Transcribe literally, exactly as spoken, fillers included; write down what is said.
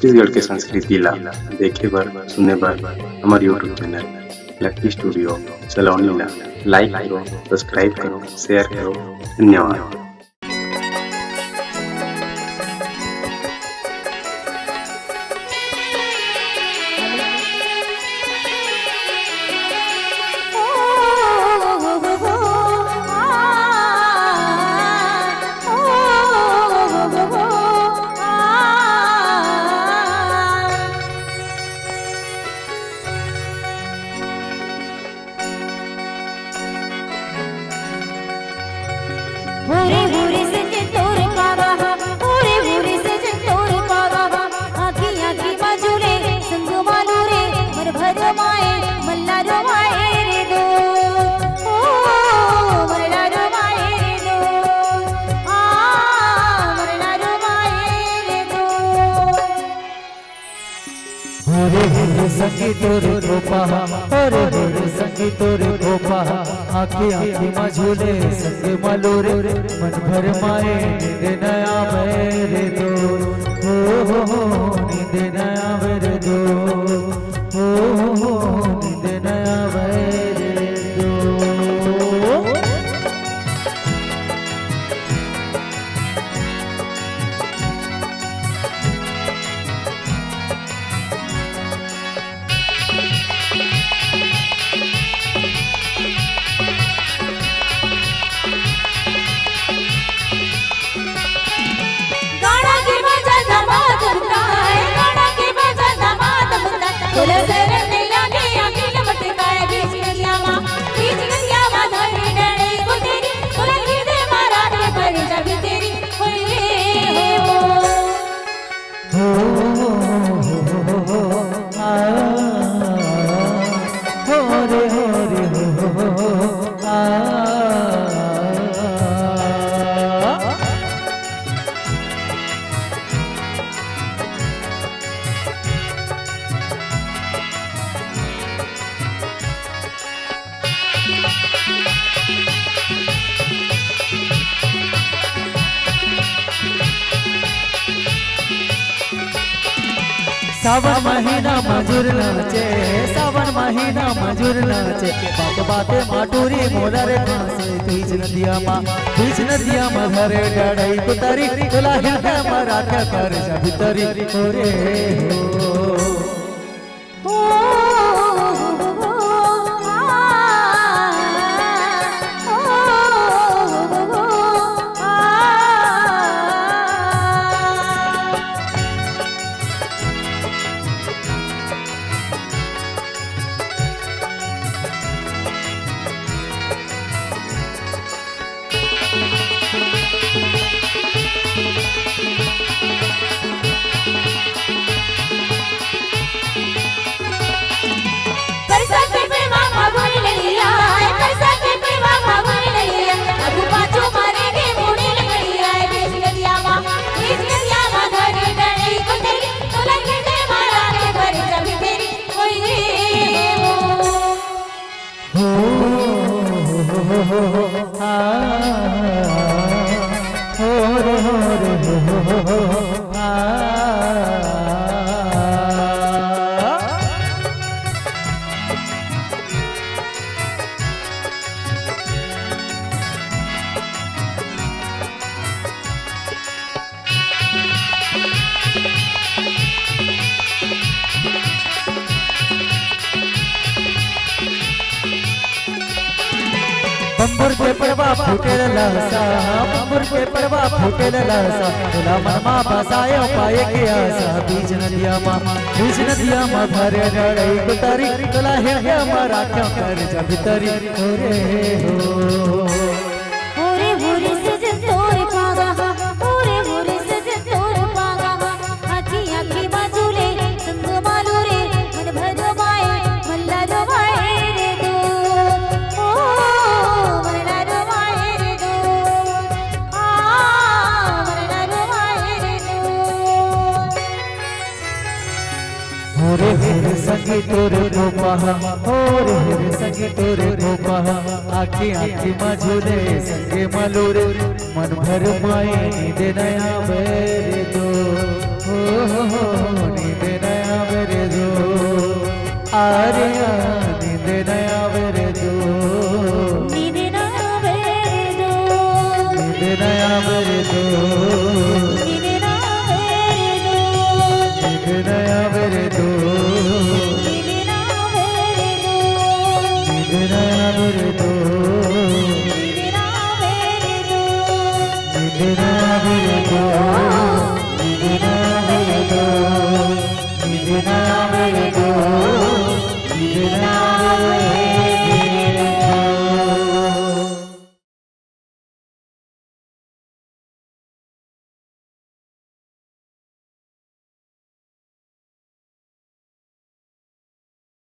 छत्तीसगढ़ के संस्कृति ला देखे बर, सुने बर हमर YouTube चैनल लक्की स्टूडियो सलोनी ला लाइक करो, सब्सक्राइब करो, शेयर करो। धन्यवाद। होरे होरे सजन तोर पावा हा, होरे होरे सजन तोर पावा हा। आँखी आँखी मा झूले संग मालू रे, मन भर माए मल्ला रो माए रे दो। ओ मल्ला रो माए रे दो। आ मल्ला रो माए रे दो। होरे होरे संगी तोरे खोपा, होरे होरे संगी तोरे खोपा, आँखी आँखी मा झूले संग मालू रे, मन भर माए नींद नया मेरे दो। हो हो हो, नींद नया मेरे दो। हो हो हो, नींद नया मेरे दो। गाड़ा के बाजा दमादम ताय, गाड़ा के बाजा दमादम ताय। तोला शरम नहीं लागे, आँखी लमटकाय, बीच नदिया मा, बीच नदिया मा धरे डड़ई को तेरी, तोला गिरदे मारा के पड़ जाबी तेरी, होय रे हो। हो, हो, हो, हो, हो, आ, हो रे, हो रे, हो, हो, हो, हो, आ। सावन महीना मजूर नाचे, सावन महीना मजूर नाचे, बात बाते मा टूरी मोला रे फांसे, बीच नदिया मा, बीच नदिया मा धरे डड़ई को तरी, तोला हिंदा मा राख्या कर जा भीतरी, ओ रे हो। बरसात के पेड़वा फागुन ललिया, बरसात के पेड़वा फागुन ललिया, अगु पाछू मारे के मुड़ी लकड़िया, बीच नदिया मा, बीच नदिया मा धरे डड़ई को तेरी, तोला गिरदे मारा के पड़ जाबी तेरी, होय रे हो। हो, हो, हो, हो, हो, आ, हो रे, हो रे, हो, हो, हो, हो, आ। बम्बुर के पड़वा फूटे लासा, बम्बुर के पड़वा फूटे लासा, तोला मन मा बसायो पाए के आसा, बीच नदिया मा, बीच नदिया मा धरे डड़ई को तरी, तोला हिंदा मा राख्या कर जा भीतरी, ओ रे हो। होरे होरे सजन तोर पावा हा, होरे होरे सजन तोर पावा हा। आँखी आँखी मा झूले संग मालू रे, मन भर माए मल्ला रो माए रे दो। ओ मल्ला रो माए रे दो। आ मल्ला रो माए रे दो। होरे होरे संगी तोरे खोपा, होरे होरे संगी तोरे खोपा, आँखी आँखी मा झूले संगे मालू रे, मन भर माए नींद नया मेरे दो। हो, हो, हो, नींद नया मेरे जो, आर्या